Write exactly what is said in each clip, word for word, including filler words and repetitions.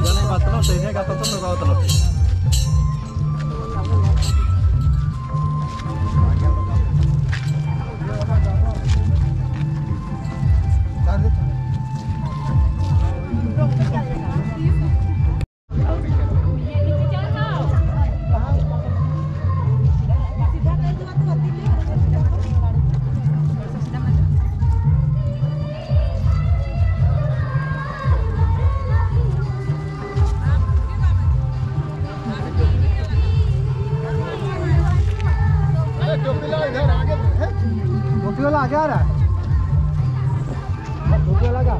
जाने बात लो, सही है, गाता तो मैं बात लो। टोपी वाला आगे आ रहा है। टोपी वाला का?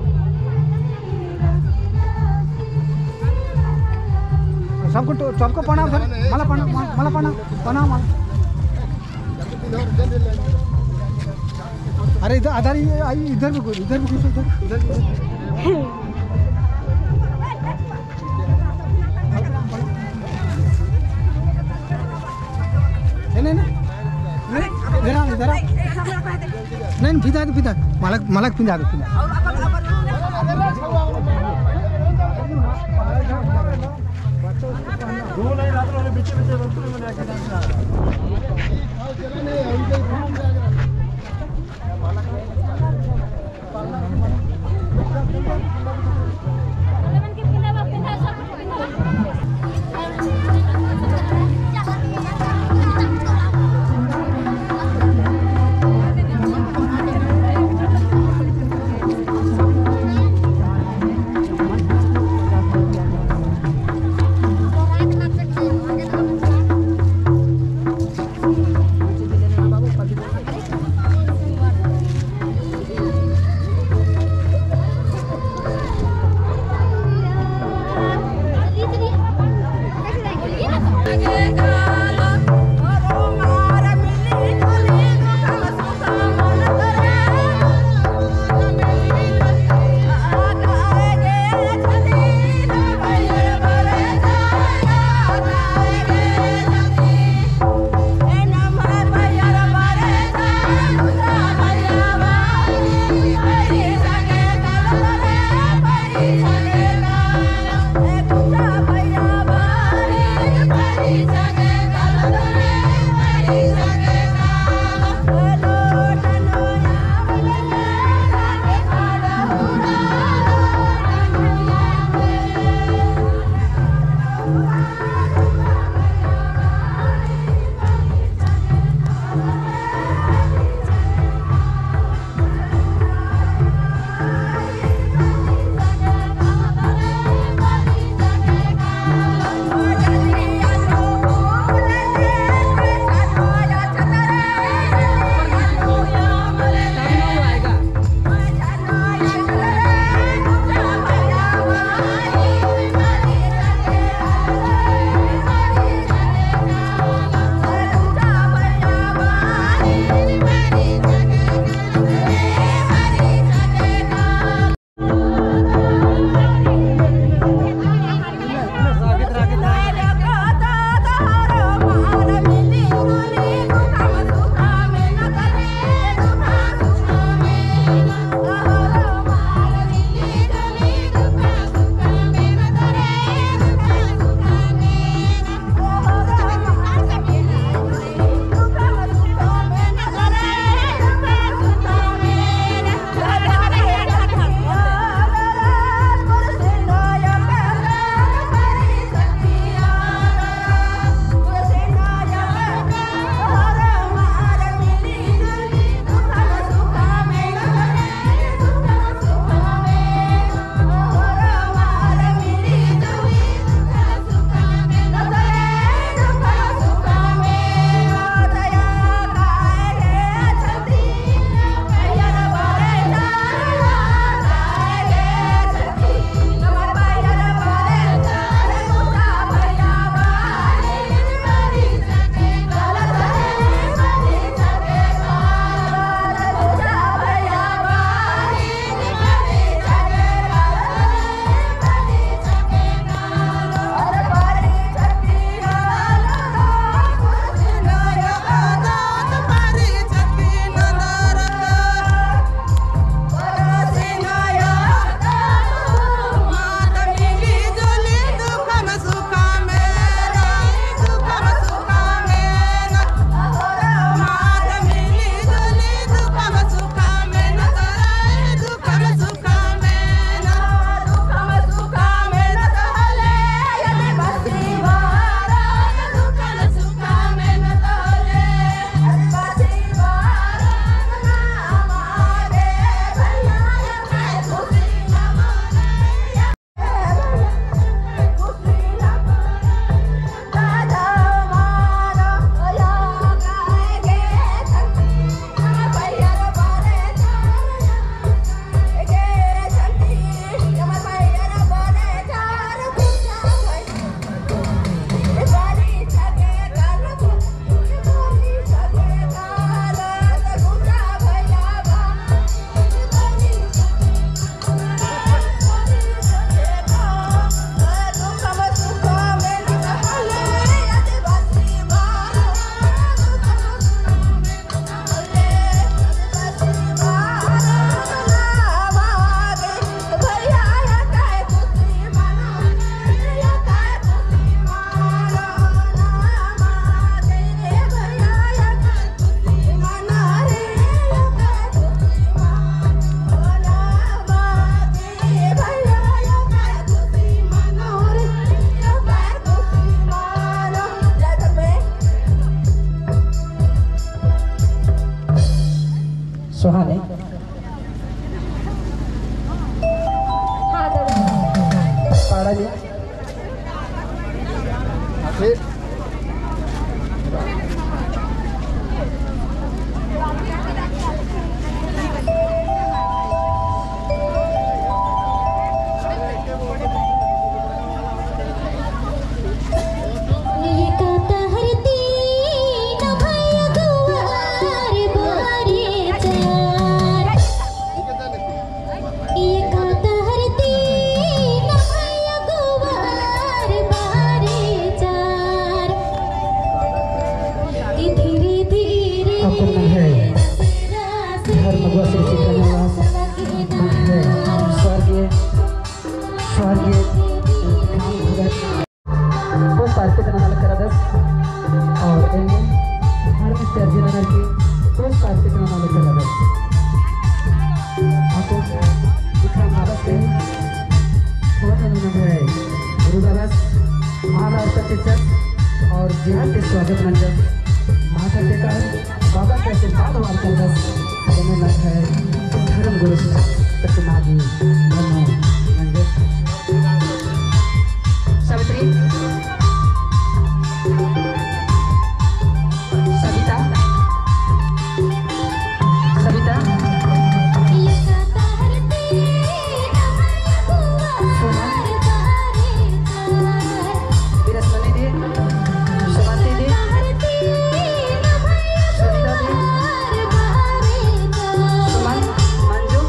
सबको टो-, सबको प्रणाम सर। मला प्रणाम, मला प्रणाम, प्रणाम मला। अरे इधर, अदर ये, आई, इधर भी घुस, इधर भी घुस, इधर, इधर भी घुस। नहीं, नहीं, नहीं। इधर आ, इधर आ। नहीं, नहीं, फिदा, फिदा। मलक, मलक फिदा, फिदा। अक्कुन नम्है धर्म अगुवा श्री चित्तरंजन दास, नम्है स्वर्गीय, स्वर्गीय राम भगत पुष्प अर्पित नना लगदस। और एन्ने धर्मेस जी ननर की पुष्प अर्पित नना लगदस। अक्कुन विक्रम बाबस के होरमर नम्है गुरु बाबस माला अर्पित चिच्चस और बिहार के स्वागत मंजस। माथा टेकर बाबा के आशीर्वाद वार करदस, एन्ने नम्है धर्म गुरु प्रतिमा जी नमो नंगे। सावित्री, सविता, सविता, सोना, बिरसमनी दी, सुमन दीदी, सुनीता दी, सुमन, मंजू।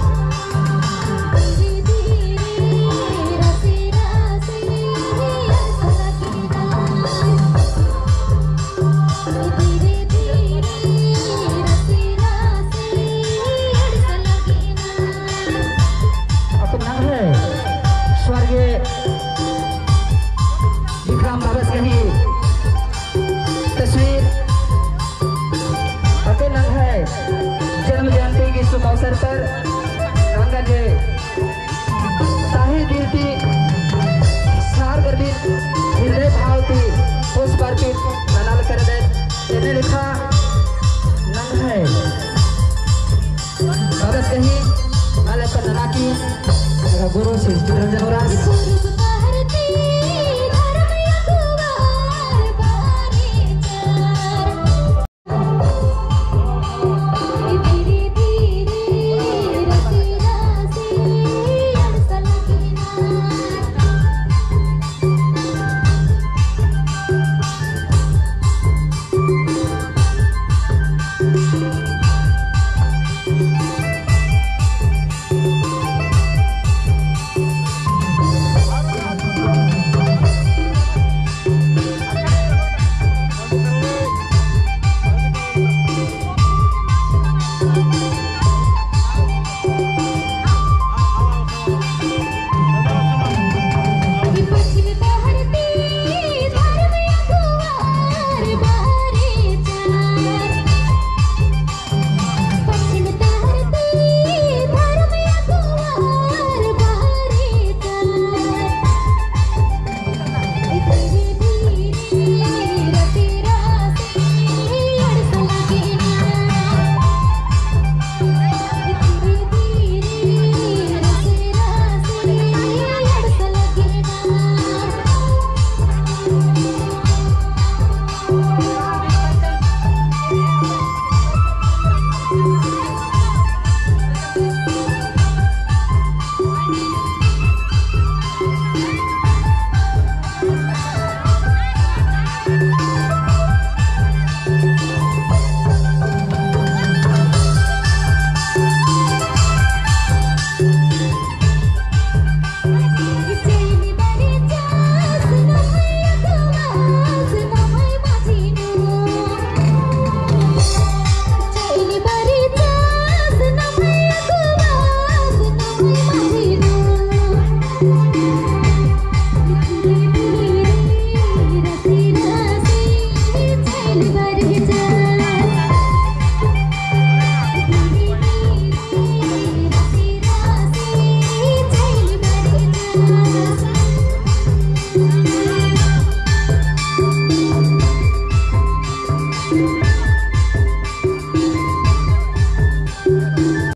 अक्कुन नम्है स्वर्गीय विक्रम बाबस गही तस्वीर। अक्कुन नम्है जन्म जयंती की शुभ अवसर पर नंगा जे ताही दिल ती सार गर्दी हृदय भाव ती पुष्प अर्पित नना लगदत। एन्ने लेखा नम्है बाबस गही माला अर्पित नना की गुरु श्री चित्तरंजन उराँव।